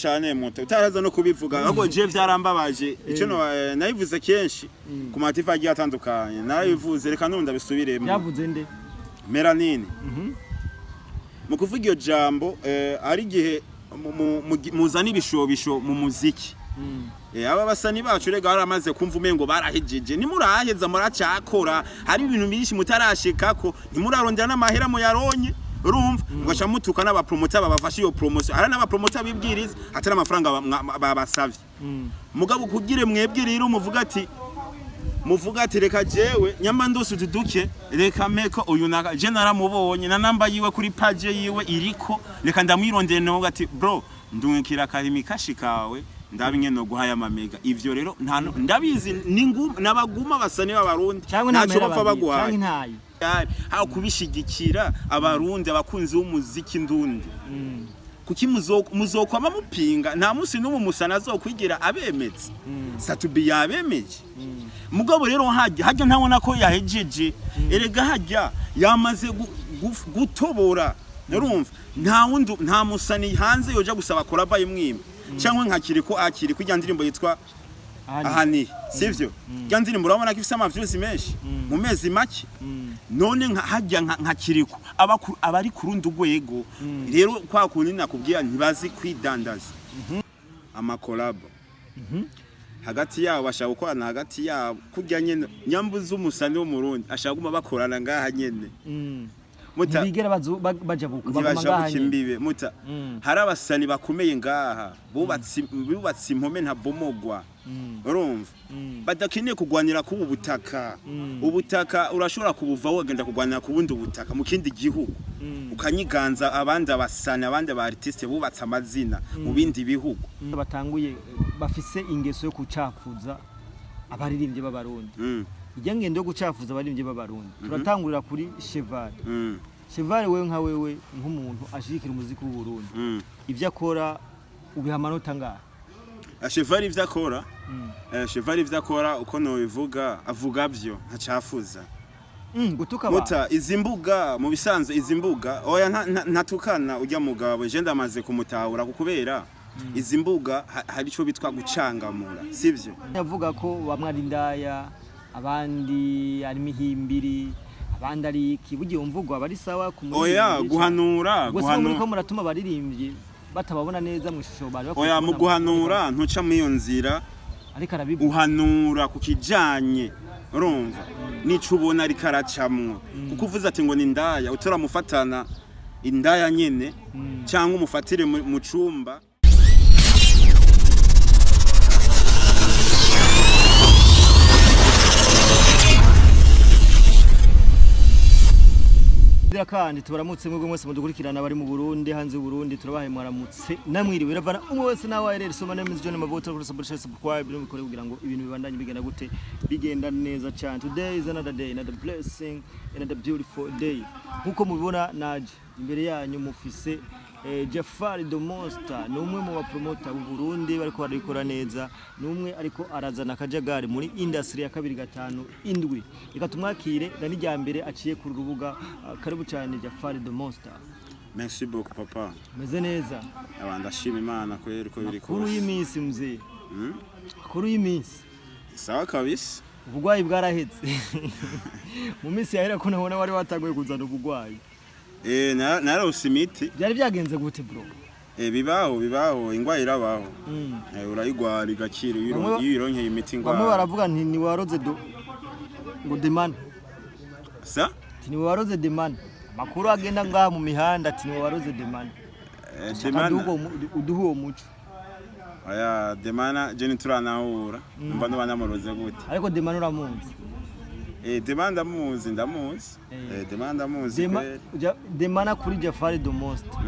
cyane muto utaraza no kubivuga, ahubwo je vyarambabaje ico no, nabivuze kenshi ku matifa agiye atandukanye, narabivuze, reka nundi ndabisubiremo. Byavuze nde? Melanine mu kuvuga iyo jambo, ari igihe muzana ibishobisho mu muziki. Aba basani bacu rega baramaze kumva umengo barahejeje. Nimuraheza, muracakora, hari ibintu byinshi mutarashikako, ntimurarondera n'amahera muyaronye. Urumva mugaca mutuka n'abapromota babafasha iyo promotion. Hari n'abapromota bibwiriza atari amafaranga babasavye. Mugabo kugire mwebwe rero muvuga ati reka jewe nyamba ndose utuduke, reka meko uyu naka je naramubonye na namba yiwe kuri page yiwe iriko, reka ndamwirondere, navuga ati bro, ndungikira karimi kashi kawe, ndabe ingene no guhaya amamega. Ivyo rero nta ndabizi ni nabaguma basani b'Abarundi cyangwa nta ntaco mahera bapfa bagira, baguhaye canke ntayo. Aho kubishigikira Abarundi, abakunzi b'umuziki ndundi, kuki muzokwama mupinga? Nta munsi n'umwe umusana azokwigira abemetse. Satubi yabemeje. Mugabo rero hajya ntabona ko yahejeje. Erega hajya yamaze gutobora. Urumva nta wundi, nta musani hanze yoja gusaba collabo imwima cyangwa nka Kiriko akiri kujya ndirimbo yitwa Ahani. Ahani sivyo? Rya ndirimbo urabona ko ifise ama views menshi mu mezi make. None nka hajya nka Kiriko abari ku rundi rwego rero, kwa kundi nakubwira ntibazi kwidandaza. Amakolabo hagati yabo bashaka gukorana hagati yabo kurya nyene nyambuzi umusani w'Umurundi ashaka guma bakorana ngaha nyene. Muta ntibigera bajabuka, baguma ntibasha ngaha nyene. Imbibe muta. Hari abasani bakomeye ngaha bubatse impome ntabomogwa. Urumva badakeneye kugwanira kubu butaka. Ubutaka urashobora kubuvaho wagenda kugwanira ku bundi butaka mu kindi gihugu, ukanyiganza abandi abasani, abandi ba artiste bubatse amazina mu bindi bihugu. Batanguye bafise ingeso yo kucafuza abaririmbyi b'Abarundi. Ijya ngendo yo gucafuza abaririmbyi b'Abarundi, turatangurira kuri Cheval. Cheval, wewe nka wewe nk'umuntu ashigikira umuziki w'u Burundi, ibyo akora ubiha amanota ngaha? Cheval ivyo akora, Cheval ivyo akora, uko nobivuga, avuga vyo ntacafuza. Gutuka abantu. Muta, izi mbuga mu bisanzwe, izi mbuga, oya, ntatukana ujya mugabo. Je ndamaze kumutahura kubera izi mbuga hari ico bitwa gucangamura, sivyo? Yavuga ko bamwe ari indaya, abandi ari imihimbiri, abandi ari iki. Bugiye mvugo aba ari sawa ku Oya, muririmbyi. guhanura Ubwo se muri ko guhanura muratuma abaririmbyi batababona neza mu ishusho bari bakwiye Oya, mu kubona? Guhanura ntuca muri iyo nzira. Ariko arabivuga. Uhanura ku kijanye, urumva, nico ubona ariko aracamwo, kuko uvuze ati ngo ni indaya, utaramufatana indaya nyene cyangwa umufatire mu cumba. Zira kandi tubaramutse mwebwe mwese mudukurikirana, bari mu Burundi, hanze y'u Burundi, turabahaye mwaramutse namwiriwe, biravana umwe wese nawe aherere. So my name is John Mavuta, kuri subscribe, subscribe n'ubikore kugira ngo ibintu bibandanye bigenda gute, bigenda neza cyane. Today is another day, another blessing, another beautiful day. Nkuko mubibona, naje imbere yanyu mufise Jafari the Monster, ni umwe mu bapromota b'u Burundi bariko barabikora neza, ni umwe ariko arazana akajagari muri industry ya 257. Reka tumwakire na n'irya mbere aciye ku rubuga. Karibu cyane Jafari the Monster. Merci beaucoup, papa. Meze neza? Aba ndashima Imana kweri uko biri Kuru kose. y'iminsi mzee, kuru y'iminsi. Sawa kabisa. Ubugwayi bwarahetse. Mu minsi yahera ko nabona wari watanguye kuzana ubugwayi. Narose imiti. Byari byagenze gute, bro? Bibaho, bibaho, ingwara irabaho. Urayigwara igakira iyo iyo uyironkeye imiti Bamwe ingwara. baravuga nti ni waroze do ngo demana. Sa? Ati ni waroze demana. Amakuru agenda ngaha mu mihanda ati ni waroze demana. Demana. Uduhe uwo muco. Oya, demana je ntituranahura. Umva noba namuroze gute? Ariko demana uramuzi? Demana ndamuzi, ndamuzi. Demana ndamuzi kweri. Demana kuri Jafari the Monster,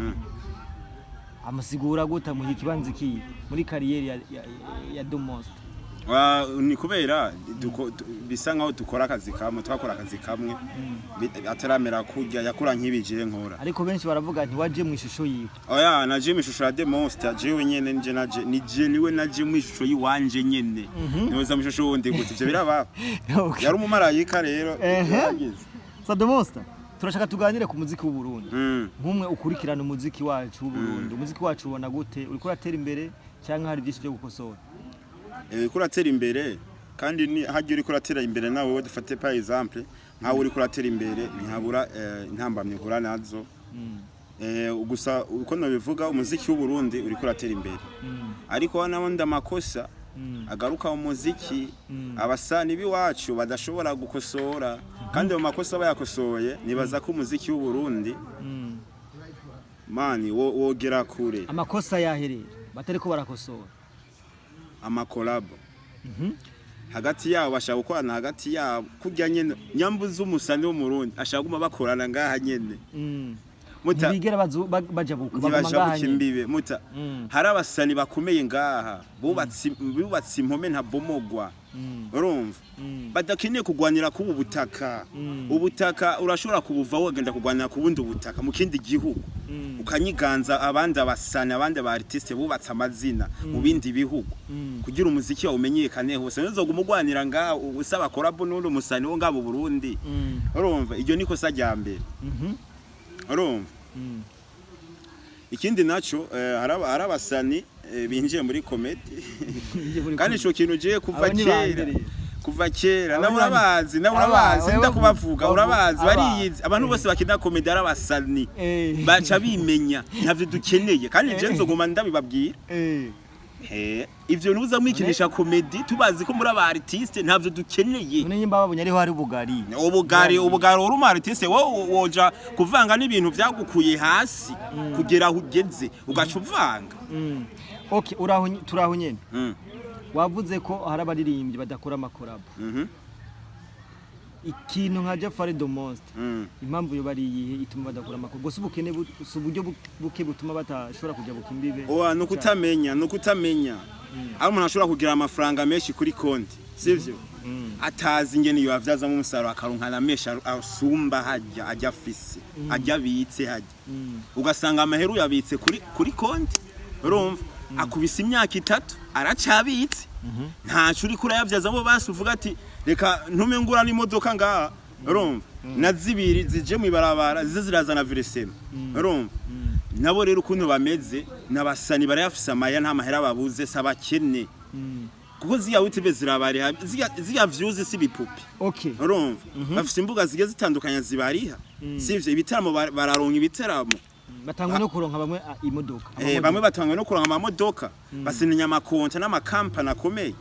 amusigura gute, amuha ikibanza ikiye muri carrière ya the Monster? Ni kubera bisa nkaho dukora akazi kamwe, twakora akazi kamwe, ataramera kurya yakora nk'ibije nkora. Ariko benshi baravuga ntiwaje mu ishusho yiwe. Oya, naje mu ishusho ya The Monster jewe nyene, nje naje ni je niwe naje mu ishusho yiwanje nyene. Niweza mu ishusho wundi gute? Ivyo birabaho? Okay. Yari umumarayika rero. Ehe. Yaragize. Sa The Monster, Turashaka tuganire ku muziki w'u Burundi. Nk'umwe ukurikirana umuziki wacu w'u Burundi, umuziki wacu ubona gute? Uriko uratera imbere cyangwa hari byinshi byo gukosora? Uriko uratera imbere, kandi ni hajya uriko uratera imbere nawe wowe, dufate par exemple nkawe uriko uratera imbere, ntihabura intambamyi uhura nazo. Gusa uko nabivuga, umuziki w'u Burundi uriko uratera imbere, ariko nabundi amakosa agaruka mu muziki, abasani b'iwacu badashobora gukosora, kandi ayo makosa bayakosoye, nibaza ko umuziki w'u Burundi, mani, wogera kure. Amakosa yaherera batariko barakosora? Amakolabo hagati yabo, bashaka gukorana hagati yabo kurya nyene nyambuzi umusani w'Umurundi ashaka guma bakorana ngaha nyene. Muta Ntibigera bajabuka, baguma ngaha ntibashabuka nyene. imbibe, muta. Hari abasani bakomeye ngaha bubatse impome ntabomogwa, urumva, badakeneye kugwanira kubu butaka. Ubutaka urashobora kubuvaho wagenda kugwanira ku bundi butaka mu kindi gihugu, ukanyiganza abandi abasani, abandi ba artiste bubatse amazina mu bindi bihugu, kugira umuziki wawe umenyekane hose. Ntuzoguma ugwanira ngaha usaba collabo n'undi musani wo ngaha mu Burundi. Urumva, iryo ni kosa rya mbere. Urumva, ikindi naco, hari abasani binjiye muri comedy, kandi ico kintu je kuva Abo ni kera bande rero? kuva kera Abo nawe ni bande? urabazi, nawe Aba, urabazi, wewe ndakubavuga, urabazi, aba. bariyizi. Abantu bose bakina comedy ari abasani, baca bimenya, ntavyo dukeneye, kandi je nzoguma ndabibabwira. He, ivyo nuza mwikinisha comedy tubazi ko muri aba artiste, ntavyo dukeneye. None nyimba babonye ariho hari ubugari? Ubugari, ubugari, uri umu artiste, wowe woja kuvanga n'ibintu vyagukuye hasi kugera aho ugeze, ugaca uvanga? Okay, uraho turaho nyene. Wavuze ko hari abaririmbyi badakora amakolabo. Ikintu nka Jafari the Monster, impamvu yo bari iyihe ituma badakora amakolabo? Gusa ubukene si uburyo buke butuma batashobora kujabuka imbibe? Oa, nukutamenya, nukutamenya. Aho umuntu ashobora kugira amafaranga menshi kuri konti, sivyo, atazi ingene iyo avyazamo umusaruro, akaronka na menshi asumba hajya ajya afise, ajya abitse hajya, ugasanga amahera uyabitse kuri konti, urumva, akubise imyaka 3 aracabitse, ntaco uriko urayavyazamo. Basi uvuga ati reka ntume ngura n'imodoka ngaha, urumva, na zibiri zije mw'ibarabara zize zirazana versement, urumva. Nabo rero ukuntu bameze nabasani barayafise amaya, nta mahera babuze, sabakene, kuko ziya YouTube zirabariha, ziya views si bipupi. Urumva, bafise imbuga zigiye zitandukanye zibariha, sivyo? Ibitaramo, bararonka ibiteramo. Batangwa no kuronka bamwe imodoka. Bamwe batangwa no kuronka amamodoka, basinya amakonta n'amakampani akomeye.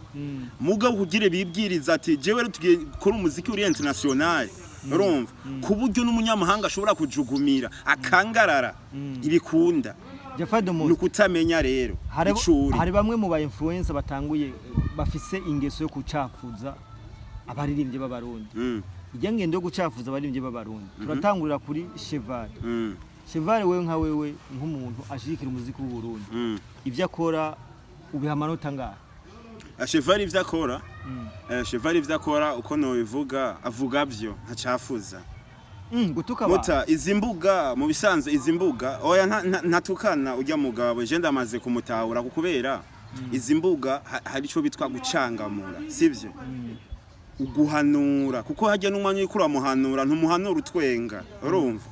Mugabo kugira bibwiriza ati jewe rero tugiye gukora umuziki uri international, urumva, ku buryo n'umunyamahanga ashobora kujugumira akangarara, ibikunda. Jafari the Ni Monster, ukutamenya rero hari icuri. hari bamwe mu ba influencer batanguye bafise ingeso yo kucafuza abaririmbyi b'Abarundi. Ijya ngendo yo gucafuza abaririmbyi b'Abarundi, turatangurira kuri Cheval. Cheval, wewe nka wewe nk'umuntu ashigikira umuziki w'u Burundi, ivyo akora ubiha amanota ngahe? Cheval ivyo akora, Cheval ivyo akora, uko nobivuga, avuga vyo ntacafuza. Gutuka abantu? Muta, izi mbuga mu bisanzwe, izi mbuga, oya, ntatukana ujya mugabo, je ndamaze kumutahura, kubera izi mbuga hari ico bitwa gucangamura, sivyo, uguhanura, kuko hajya n'umwanya uriko uramuhanura, ntumuhanura utwenga, urumva.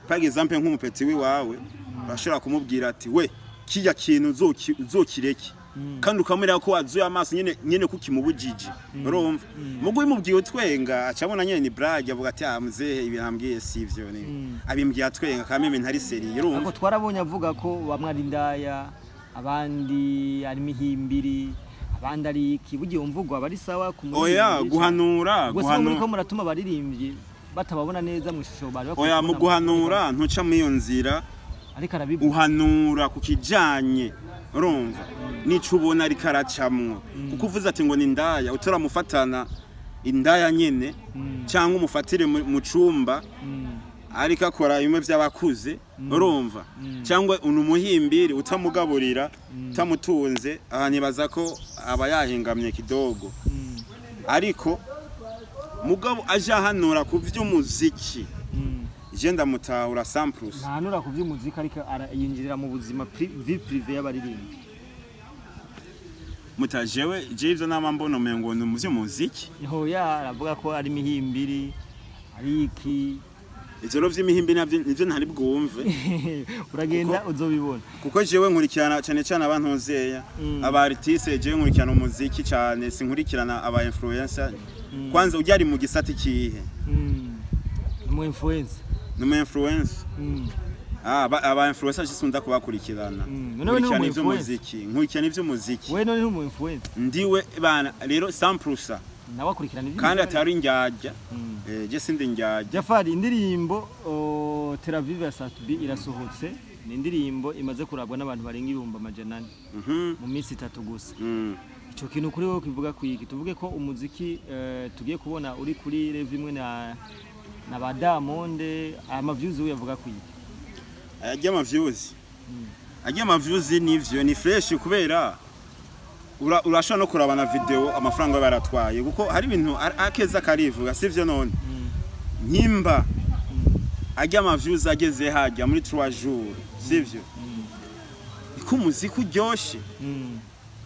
Par exemple nk'umupeti wiwawe, urashobora kumubwira ati we kirya kintu uzokireke, kandi ukamwereka ko wazuye amaso nyene nyene kukimubujije, urumva. Mugo bimubwiye utwenga, acabona nyene ni blague, avuga ati ah, muzehe ibi nambwiye sivyo, ni abimbwiye atwenga kameme, ntari sérieux, urumva. Ariko twarabonye avuga ko bamwe ari indaya, abandi ari imihimbiri, abandi ari iki. Bugiye umvugo aba ari sawa ku Oya, muririmbyi? guhanura, Ubwo se muriko guhanura, muratuma abaririmbyi batababona neza mu ishusho bari bakwiye oya, mu kubona? Guhanura ntuca muri iyo nzira. Ariko arabivuga. Uhanura ku kijanye, urumva, nico ubona ariko aracamwo, kuko uvuze ati ngo ni indaya, utaramufatana indaya nyene cyangwa umufatire mu cumba ariko akora bimwe by'abakuze, urumva, cyangwa uni umuhimbiri utamugaburira, utamutunze, aha nibaza ko aba yahengamye kidogo. Ariko mugabo aje ahanura ku vy'umuziki, je ndamutahura 100%. Ntahanura ku by'umuziki, ariko yinjirira mu buzima vie privée y'abaririmbyi. Mutajewe je ivyo nama mbona umengo ni mu vy'umuziki. Hoya, aravuga ko ari imihimbiri, ari iki. Ivyo rero vy'imihimbi navyo nivyo ntari bwumve. Uragenda uzobibona. Kuko jewe nkurikirana cyane cyane abantu nzeya, aba artiste. Jewe nkurikirana umuziki cyane, sinkurikirana aba influencer. Kwanza ujya ari mu gisata ikihe? Umu influencer. Ni umu influencer? Mm. Ah, aba influencer sisunda kubakurikirana. None we ni Nkurikirana umu ivy'umuziki, nkurikirana ivy'umuziki. We none ni umu influencer? Ndiwe bana rero 100%. Nawe akurikirana iby'umuziki. Kandi atari indyarya. Je sindi indyarya. Jafari, indirimbo Tel Aviv ya Sat-B irasohotse. Ni indirimbo imaze kurabwa n'abantu barenga 400,000 mu minsi 3 gusa. Ico kintu kuri wowe kivuga kwiki? Tuvuge ko umuziki tugiye kubona uri kuri level imwe na ba Diamond? Ama views we yavuga kwiki? Ajya ama views, ajya ama views nivyo ni fresh, kubera urashobora no kuraba na video amafaranga baba baratwaye, kuko hari ibintu akeza karivuga, sivyo? None nyimba ajya ama views ageze hajya muri 3 jours, sivyo? Niko umuziki uryoshe.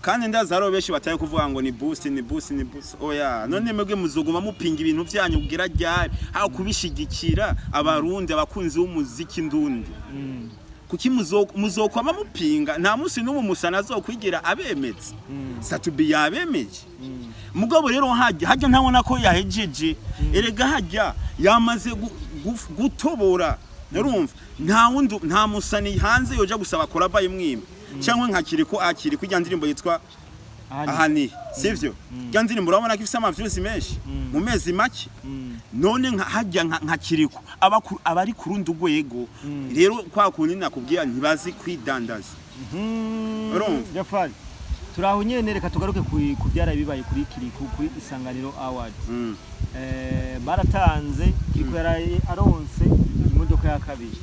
Kandi ndazi hariho benshi bataye kuvuga ngo ni boost, ni boost, ni boost. Oya, none mwebwe muzoguma mupinga ibintu vyanyu kugira ryari, aho kubishigikira Abarundi, abakunzi b'umuziki ndundi? Kuki muzokwama mupinga? Nta munsi n'umwe umusana azokwigira abemetse. Sat-B yabemeje. Mugabo rero hajya ntabona ko yahejeje. Erega hajya yamaze gutobora, urumva nta wundi, nta musani hanze yoja gusaba collabo imwimwe cyangwa nka Kiriko akiri kujya ndirimbo yitwa Ahani. Ahani, sivyo? Rya ndirimbo urabona ko ifise ama views menshi mu mezi make. None nka hajya nka Kiriko abari ku rundi rwego rero, kwa kundi nakubwira, ntibazi kwidandaza. Urumva? Jafari, turaho nyene, reka tugaruke ku byaraye bibaye kuri Kiriku kuri Isanganiro Award. Baratanze, Kiriku yaraye aronse imodoka ya kabiri.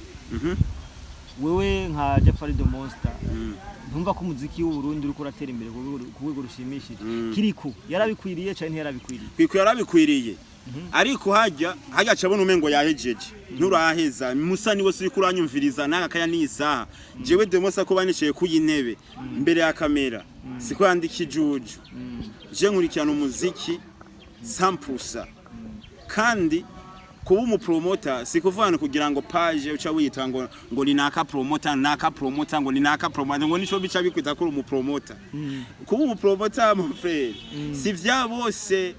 Wewe nka Jafari the Monster, ntumva ko umuziki w'u Burundi uriko uratera imbere ku rwego rushimishije? Kiriku yarabikwiriye canke ntiyarabikwiriye? Kiriku yarabikwiriye, ariko hajya acabona umengo yahejeje. Nturaheza musa niwe uri kuranyumviriza n'aka kaya n'isaha. Jewe Demosa ko banicaye ku intebe mbere ya kamera, siko yandika ijuju. Je nkurikirana umuziki 100%. Kandi kuba umupromota si kuvuga kugira ngo page uca wiyita ngo ni naka promoter, naka promoter, ngo ni naka promoter, ngo nico bica bikwita kuri umupromota. Kuba umupromota, mon frère, si vya bose.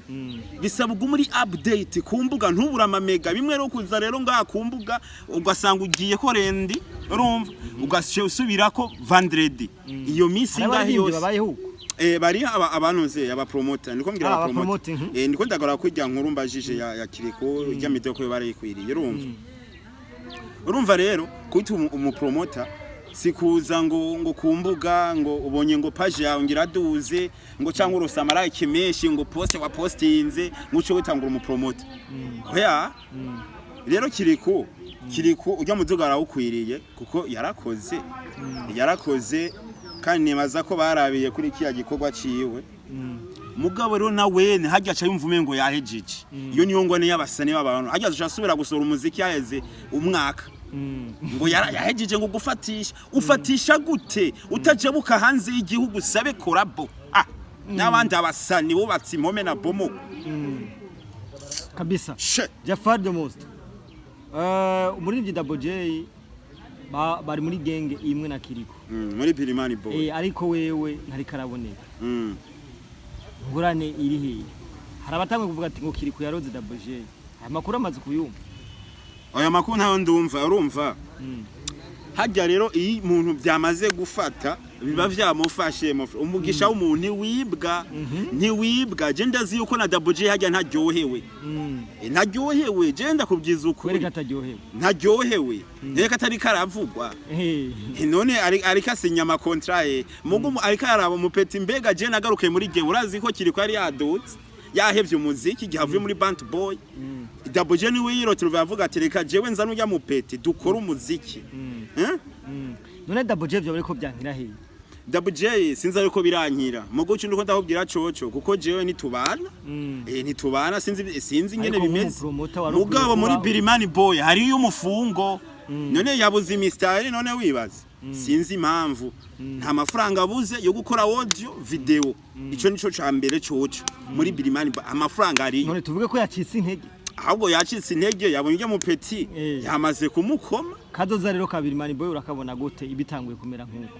Bisaba ugume uri update ku mbuga, ntubura amamega. Bimwe rero kuza rero ngaha ku mbuga ugasanga ugiye ko lundi, urumva, ugasubirako usubirako vendredi, iyo minsi Hari ingahe abaririmbyi yose. babayeho uko. Bari aba abanuze aba promoter, niko mbwira. Ah, Aba promoter. aba promoter. Niko ndagora kujya nkuru mbajije ya Kiriko ijya midoko yo barayikwiriye. Urumva rero kwita umupromoter si kuza ngo ku mbuga ngo ubonye ngo page yawe ngira duze ngo cyangwa urose ama like menshi, ngo post wa postinze, ngo uce witangura umupromoter. Oya. Rero Kiriko ujya muduga arawukwiriye kuko yarakoze, yarakoze, kandi nibaza ko barabiye kuri kiya gikorwa ciwe. Mugabo rero na wene hajya aca yumva umengo yahejeje. Iyo niyo ngwane y'abasani b'abantu. Hajya aca asubira gusohora umuziki yaheze umwaka, ngo yahejeje, ngo gufatisha. Ufatisha gute utajabuka hanze y'igihugu sabe collabo? Ah, n'abandi abasani bubatse impome na bomo. Kabisa. She. Jafar the Most, umuririmbyi Double J bari muri genge imwe na Kiriko. Muri Birimani Boy. Ariko wewe ntariko araboneka. Ingorane iri hehe? Hari abatangwe kuvuga ati ngo Kiriko yaroze Double J. Aya makuru amaze kuyumva? Aya makuru ntayo ndumva. Urumva, hajya rero iyo umuntu byamaze gufata biba vyamufashe. Umugisha w'umuntu ntiwibwa, ntiwibwa. Je ndazi yuko na Double J hajya ntaryohewe. Ntaryohewe, je ndakubwiza ukuri. Kwereka ataryohewe? Ntaryohewe reka atari karavugwa. None ariko asinya amakontra ye, mugo ariko araba umupeti. Mbega je nagarukiye muri ge, urazi ko Kiriko yari yadutse, yahevye umuziki igihe avuye muri Bant Boy. Double J niwe yirotirwa avuga ati reka jewe nza nujya mupeti dukore umuziki. Eh? None Double J vyo bariko byankira hehe? Double J sinzi ariko birankira, mugo cyo ndiko ndakubwira coco, kuko jewe nitubana. Nitubana, sinzi ingene Ariko bimeze. nk'umupromota wari ukwiye Mugabo muri Birimani Boy hariyo umufungo. None yabuze imistari, none wibaza sinzi impamvu nta mafaranga abuze yo gukora audio video. Ico nico ca mbere coco muri Birimani Boy amafaranga ariyo. None tuvuge ko yacitse intege? Ahubwo yacitse intege, yabonye ujya mu petit yamaze kumukoma. Kazoza rero ka Birimani Boy urakabona gute ibitanguye kumera nk'uko?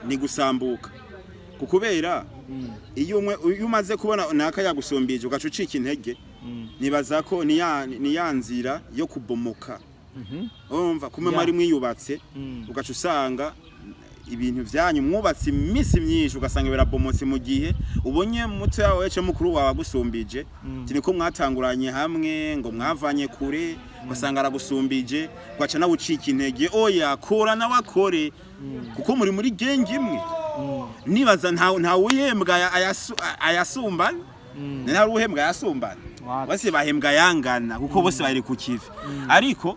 Ni gusambuka, kukubera iyo umwe, iyo umaze kubona naka yagusumbije ugaca ucika intege, nibaza ko ni ya nzira yo kubomoka. Urumva kumwe mwari mwiyubatse, ugaca usanga ibintu vyanyu mwubatse iminsi myinshi ugasanga birabomotse, mu gihe ubonye muto yawe yace mukuru wawe agusumbije. Niko mwatanguranye hamwe, ngo mwavanye kure, ugasanga aragusumbije, ugaca nawe ucika intege. Oya, kora nawe akore, kuko muri gang imwe. Nibaza nta uhembwa ayasumbana, nta uhembwa ayasumbana. Wapi. Bose bahembwa yangana, kuko bose bari ku kivi. Ariko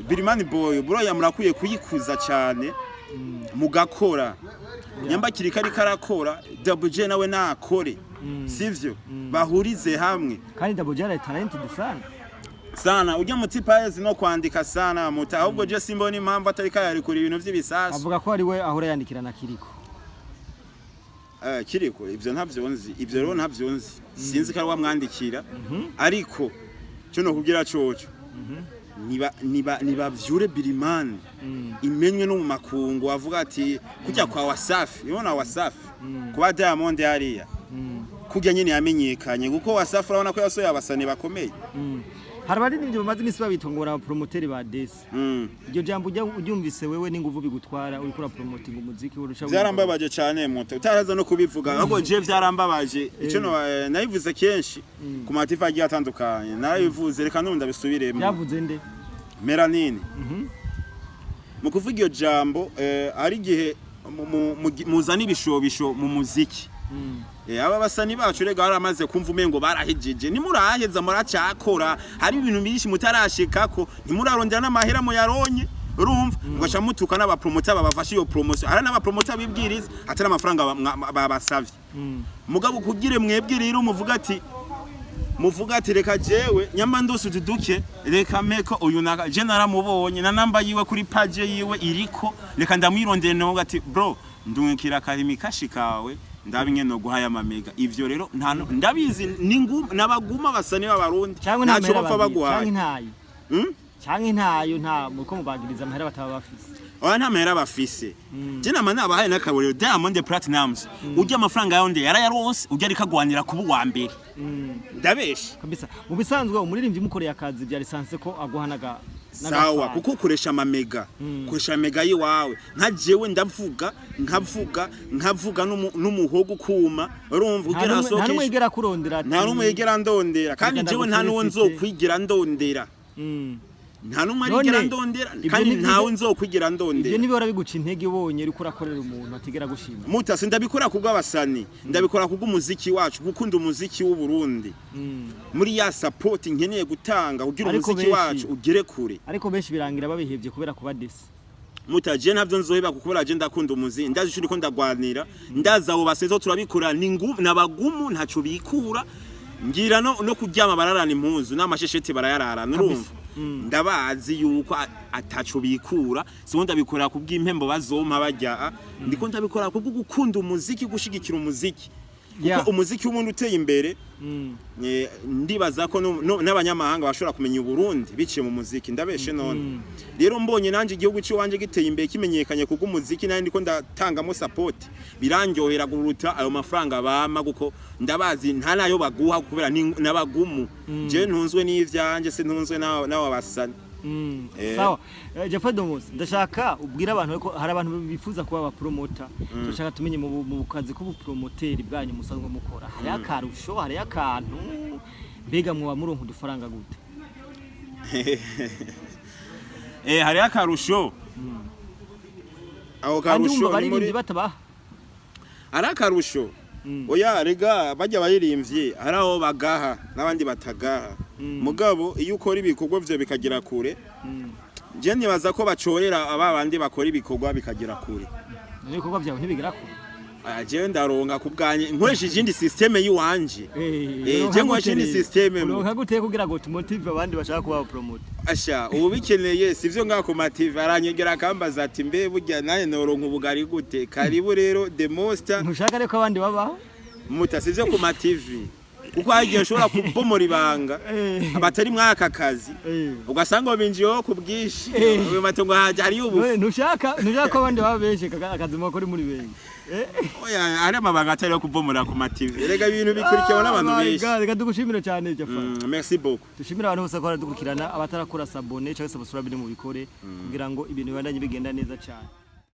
Birimani Boy buroya murakwiye kuyikuza cyane, mugakora. Nyamba kirika ariko arakora, Double J nawe nakore, sivyo? Bahurize hamwe. Kandi Double J ari talented sana. Sana, ujya mu tipazi no kwandika sana muta. Ahubwo je simbona impamvu atari kayarekura ibintu vy'ibisasu. Avuga ko ari we ahora yandikira na Kiriko. Kiriko ivyo ntavyo nzi, ivyo rero ntavyo nzi, sinzi ko ari wamwandikira. Ariko cyo no kubwira coco, niba vyure Birimani imenywe no mu makungu, avuga ati kujya kwa Wasafi, ibona Wasafi kuba Diamond hariya kujya nyine yamenyekanye, kuko Wasafi urabona ko yasohoye abasani bakomeye. Hari abaririmbyi bamaze iminsi babitongora abapromoteri ba Desi. Iryo jambo ujya uryumvise wewe n'inguvu bigutwara uriko urapromotinga umuziki urusha? Byarambabaje cyane muto, utaraza no kubivuga. Ahubwo je byarambabaje icyo no, nabivuze kenshi ku matifa agiye atandukanye, narabivuze, reka n'ubu ndabisubiremo. Byavuze nde? Melanine. Mu kuvuga iyo jambo, hari igihe muzana ibishobisho mu muziki. Aba basani bacu rega baramaze kumva umengo barahejije. Nimuraheza, muracyakora, hari ibintu byinshi mutarashikako, ntimurarondera n'amahera muyaronye. Urumva mugaca mutuka n'abapromota babafasha iyo promotion. Hari n'abapromota bibwiriza atari amafaranga babasavye. Mugabo kugire mwebwe rero muvuga ati reka jewe nyamba ndose utuduke, reka meko uyu naka je naramubonye na namba yiwe kuri page yiwe iriko, reka ndamwirondere, nawe ati bro, ndungikira karimi kashi kawe, ndabe ingene no guhaya amamega. Ivyo rero nta ndabizi ni nabaguma basani b'abarundi. Cyangwa nta ntaco mahera bapfa bagira, baguhaye. Cyangwa intayo, cyangwa intayo nta muko mubagiriza amahera bataba bafise. Oya, nta mahera bafise. Je nama nabahaye n'akarorero Diamond Platnumz, urya amafaranga yawe yarayaronse, urya ariko agwanira kuba uwa mbere. Ndabesha? Kabisa, mu bisanzwe umuririmbyi umukoreye akazi bya lisanse ko aguha naga. Sawa, kuko ukoresha amamega, ukoresha amamega yiwawe. Nka jewe ndavuga, nkavuga, nkavuga n'umuhogo ukuma, urumva ugira nta n'umwe hasohoke. yigera kurondera ati Nta n'umwe yigera ndondera, kandi Reka jewe nta n'uwo ndagufelicite. nzokwigira ndondera. Nta n'umwe None, arigera ndondera, ibyo kandi ntawe nzokwigira Ibyo ndondera. ntibihora biguca intege ubonye uriko urakorera umuntu atigera gushima? Mutasi, ndabikora kubw'abasani, ndabikora kubw'umuziki wacu, gukunda umuziki w'u Burundi, muri ya support nkeneye gutanga kugira Ariko umuziki wacu ugere kure. Ariko benshi birangira babihevye kubera kuba déçus. Mutaje, ntabyo nzoheba, kuko je ndakunda umuziki, ndazi ico ndiko ndagwanira, ndazi abo basezo turabikora ni nabagumu, ntaco bikura ngira no kuryama bararana impuzu n'amashesheti barayararana. Urumva ndabazi yuko ataco bikura, sibo ndabikora kubw'impembo bazompa bajya, ndiko ndabikora kubwo gukunda umuziki, gushigikira umuziki, kuko umuziki w'umuntu uteye imbere, ndibaza ko n'abanyamahanga bashobora kumenya Uburundi biciye mu muziki. Ndabeshe? None rero mbonye nanje igihugu cy'iwanje giteye imbere, kimenyekanye kubwo umuziki nandi ndiko ndatangamo support, birandyohera kuruta ayo mafaranga bama, kuko ndabazi nta nayo baguha kubera n'abagumu. Je ntunzwe n'ivyanje, sintunzwe n'abo basani. Sawa. Jaffa Domos, ndashaka ubwira abantu ko hari abantu bifuza kuba abapromota. Turashaka tumenye mu kazi k'ubupromoteri bwanyu musanzwe mukora, hari akarusho, hari akantu, mbega mwoba muronka udufaranga gute? Hariho akarusho aho. Kandi Karusho wumva ni muri abaririmbyi batabaha. Ari akarusho? Oya, rega bajya baririmbye hari aho bagaha n'abandi batagaha. Mugabo iyo ukora ibikorwa vyo bikagera kure, je nibaza ko bacorera aba bandi bakora ibikorwa bikagera kure. Ibikorwa byawe ntibigera kure? Ah, jewe ndaronka ku bwanye nkoresheje iyindi système yiwanje. Uronka Je nkoresha gute iyindi rero? système. Uronka gute kugira ngo tumotive abandi bashaka kuba abapromoter? Asha, ubu bikeneye sivyo ngaho ku ma TV aranyegera akambaza ati mbe burya naye noronka ubugari gute? Karibu rero the monster. Ntushaka reko abandi babaho? Muta, sivyo ku ma TV. Kuko hari igihe ushobora kubomora ibanga abatari mwaka kazi, ugasanga binjiyeho ku bwinshi, uyu matongo haje ari ubu. None ntushaka ko abandi baba benshi, akazi mukora muri benshi? Oya, hari amabanga atari yo kubomora ku ma TV. Erega ibintu bikurikiwe n'abantu Oh my benshi. God, reka tugushimire cyane, Jafari. Merci beaucoup. Dushimire abantu bose ko baradukurikirana. Abatarakora s'abonner cyangwa se subscribe, mubikore kugira ngo ibintu bibandanye bigenda neza cyane.